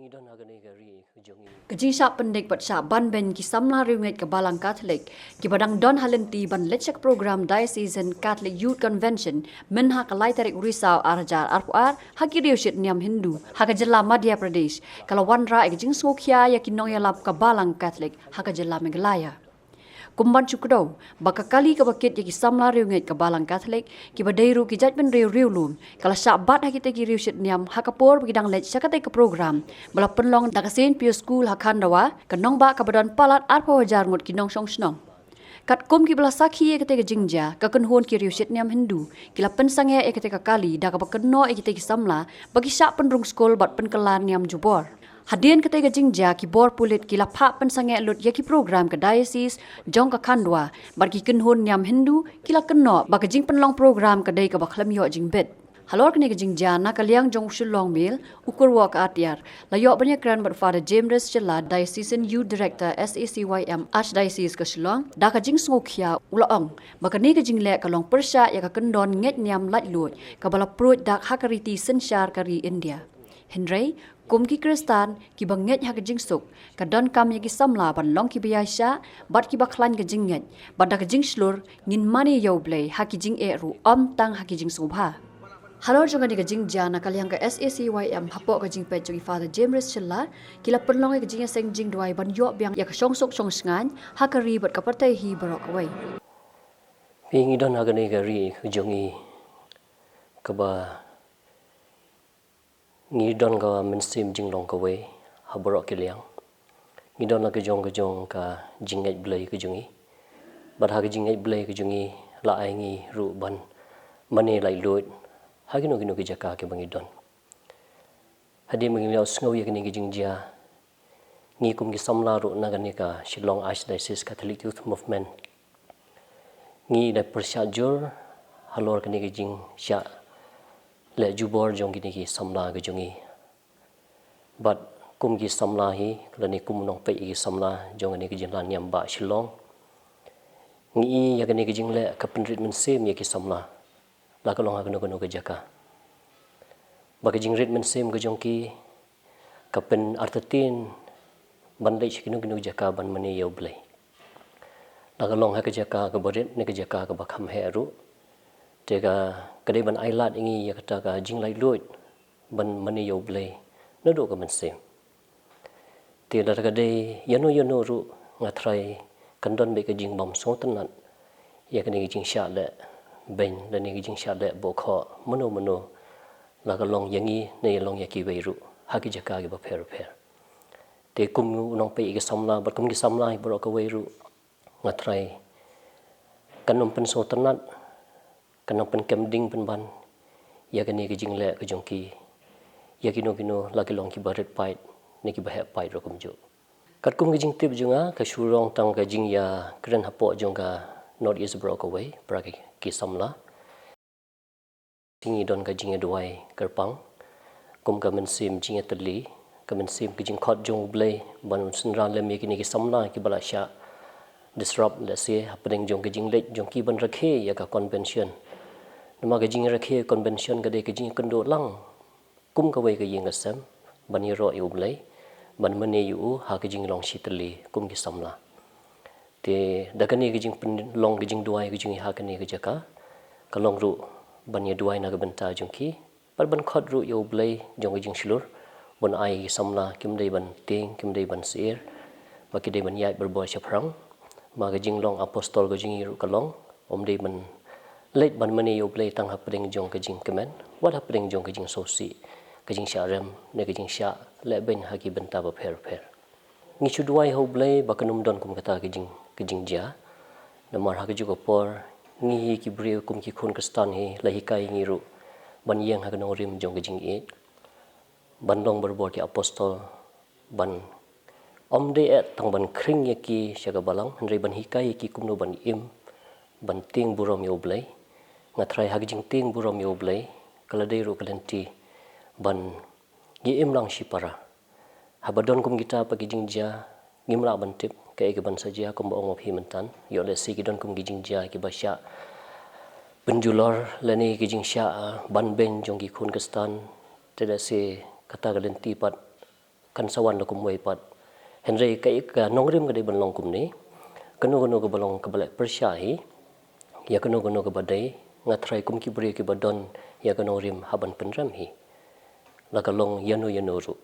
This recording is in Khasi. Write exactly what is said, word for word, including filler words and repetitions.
Ka jingshah pyndik bad shah ban beiñ ki samla riewngeit ka Balang Katholik kiba dang don ha lynti ban leit sha ka program Diocesan Catholic Youth Convention mynha ka lai tarik u Risaw ar hajar arphew ar ha ki riewshit niam Hindu ha ka jylla Madhya Pradesh ka la wanrah ïa ka jingsngewkhia ïa ki nongïalap ka Balang Katholik ha ka jylla Meghalaya. Kum ban shu kdew ba ka kali kaba kit ïa ki samla riewngeit ka Balang Katholik kiba dei ruh ki jaitbynriew riewlum ka la shah bat ha kitei ki riewshit niam ha ka por ba ki dang leit sha katei ka program ba la pynlong da ka Saint Pius School ha Khandwa, ka nongbah kaba don palat arphew hajar ngut ki nongshong shnong. Katkum kiba la sakhi ïa katei ka jingjia, ka kynhun ki riewshit niam Hindu ki la pynsangeh ïa katei ka kali da kaba kynnoh ïa kitei ki samla ba ki shah pynrung skul bad pynkylla niam jubor. Hadien katei ka jingjia, ki bor pulit ki la phah pynsangeh lut ïa ki program ka diocese jong ka Khandwa bad ki kynhun niam Hindu ki la kynnoh ba ka jingpynlong program ka dei kaba khlem ïoh jingbit. Halor kane ka jingjia, na ka liang jong u Shillong Mail, u Kyrwoh ka Atiar, la ïoh ban ïakren bad Father James Shylla, Diocesan Youth Director S A C Y M Archdiocese ka Shillong, da ka jingsngewkhia, u la ong ba kane ka jingleh ka long pyrshah ïa ka kyndon ngeit niam laitluid kaba la pruid dak ha ka riti synshar ka ri India. Hynrei kum ki Khristan kiba ngeit ha ka jingsuk, ka donkam ïa ki samla ban long kiba ïaishah bad kiba khlaiñ ka jingngeit, bad da ka jingshlur ngin mane ïa U Blei ha ki jingeh ruh, ym tang ha ki jingsngewbha. Halor jong kane ka jingjia, na ka liang ka S A C Y M, hapoh ka jingpeit jong i Father James Shylla, ki la pynlong ïa ka jingïaseng jingduwai ban ïoh biang ïa ka shongsuk shongsngaiñ ha ka ri bad ka pyrthei hi baroh kawei. Phi, ngi don ha kane ka ri ka jong i kaba ngi don ka mynsiem jinglong kawei ha baroh ki liang. Ngi don la ka jong ka jong ka jingngeit Blei ka jong i. Bad ha ka jingngeit Blei ka jong i la ai ngi ruh ban mane laitluid ha kino kino ki jaka kiba ngi don. Hadien ba ngi la ïohsngew ïa kane ka jingjia, ngi kum ki samla ruh na kane ka Shillong Archdiocese Catholic Youth Movement, ngi da pyrshah jur halor kane ka jingshah leh jubor jong kine ki samla ka jong i. Bad kum ki samla hi, lane kum u nongpeit ïa ki samla jong kane ka jylla niam bah Shillong, ngi i ïa kane ka jingleh ka pynrit mynsiem ïa ki samla la ka long ha kano kano ka jaka. Ba ka jingrit mynsiem ka jong ki ka pynartatien ban leit sha kino kino jaka ban mane ïa U Blei. La ka long ha ka jaka kaba rit ne ka jaka kaba kham heh ruh, te ka, ka dei ban ailad ïa ngi ïa kata ka jinglaitluid ban mane ïa U Blei naduh ka mynsiem. Te lada ka dei ïano ïano ruh, nga tharai kan don beit ka jingbym sngewtynnat ïa kane ka jingshah leh beiñ lane ka jingshah leh bohkhoh mano mano, la ka long ïa ngi ne ïa long ïa kiwei ruh ha ki jaka kiba pher pher. Te kum u nongpeit ïa ki samla bad kum ki samla hi baroh kawei ruh, nga tharai kan ym pynsngewtynnat, kan ym pynkem ding pynban ïa kane ka jingleh ka jong ki ïa kino kino, la ki long kiba rit paid ne kiba heh paid ruh kumjuh. Katkum ka jingtip jong nga, ka shu long tang ka jingïakren hapoh jong ka North East baroh kawei, para ki, ki samla. Te ngi don ka jingïaduwai kyrpang kum ka mynsiem jingïatylli, ka mynsiem ka jingkhot jong U Blei ban synran lem ïa kine ki samla kiba la shah disrupt lehse hapdeng jong ka jingleit jong ki ban rakhe ïa ka convention. Namar ka jingrakhe convention ka dei ka jingïakynduh lang kum kawei ka ïing ka sem ban ïaroh ïa U Blei, ban mane ïa u ha ka jinglong shitylli kum ki samla. Te da kane ka jingpynlong ka jingduwai ka jong ngi ha kane ka jaka, ka long ruh ban ïaduwai na ka bynta jong ki bad ban khot ruh ïa U Blei jong ka jingshlur, ban ai ïa ki samla kim dei ban tieng, kim dei ban syier, ba ki dei ban ïaid barabor shaphrang. Ma ka jinglong apostol ka jong ngi ruh ka long, ym dei ban leit ban mane ïa U Blei tang hapdeng jong ka jingkmen, wat hapdeng jong ka jingsngewsih, ka jingshah rem ne ka jingshah leh beiñ ha ki bynta bapher bapher. Ngi shu duwai ha U Blei ba kan ym don kum kata ka jing, ka jingjia. Namar ha kajuh ka por ngi hi ki briew kum ki khun Khristan hi la hikai ngi ruh ban ïeng ha ka nongrim jong ka jingïeit, ban long barabor ki apostol, ban ym dei eh tang ban khring ïa ki sha ka balang, hynrei ban hikai ïa ki kumno ban im, ban tieng burom ïa U Blei. Nga tharai ha ka jingtieng burom ïa U Blei ka la dei ruh ka lynti ban ïa im lang shipara. Haba don kum kita pat ki jingjia, ngim lah ban tip kaei kaban sa jia, kumba ong ma phi myntan. Ïoh lehse ki don kum ki jingjia kiba shah pynjulor lane ki jingshah, ah, ban beiñ jong ki khun Khristan. Te lehse kata ka lynti pat kan sa wan da kumwei pat. Hynrei ka, ka nongrim ka dei ban long kumne. Kano kano kaba long kaba leh pyrshah hi ïa kano kano kaba dei, nga tharai kum ki briew kiba don ïa ka nongrim hap ban pynrem hi, la ka long ïano ïano ruh.